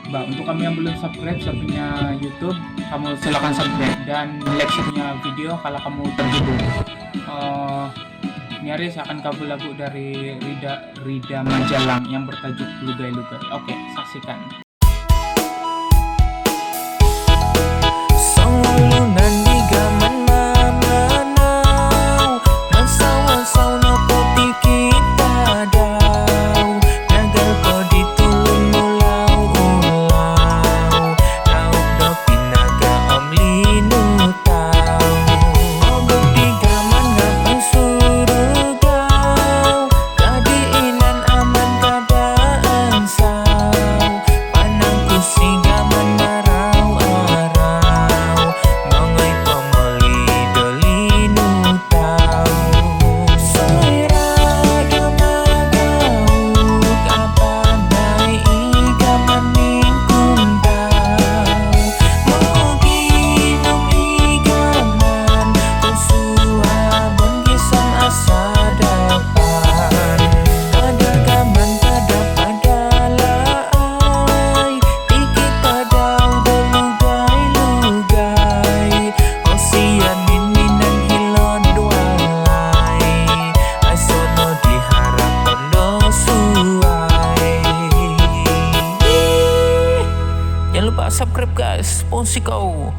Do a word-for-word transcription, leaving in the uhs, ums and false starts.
Bah, untuk kamu yang belum subscribe saya punya YouTube, kamu silakan subscribe dan like saya punya video kalau kamu terhibur. Eh, ni hari saya akan kabur lagu dari Rida, Rida Majalang yang bertajuk Lugai-Lugai. Oke, saksikan. Songulun di gaman mamanau, mansau-ansau nopo tikid tadau, miagal ko di tulun mulau-ulau, au do pinaga om linutau. Ogot di gaman nga pansurugau, ka di inan aman ka daansau, panangkusi gaman arau-arau, mongoi pomoli do linutau. Soira do magauk, apanai i gaman mingkuntau, moginom i gaman, kosuabon gisom asadapan. Kada gaman kada padalaai, tikid tadau do lugai-lugai, osian i minan hilo'd walai, aiso no di harapon do suai. Jangan lupa subscribe, guys, pounsikou.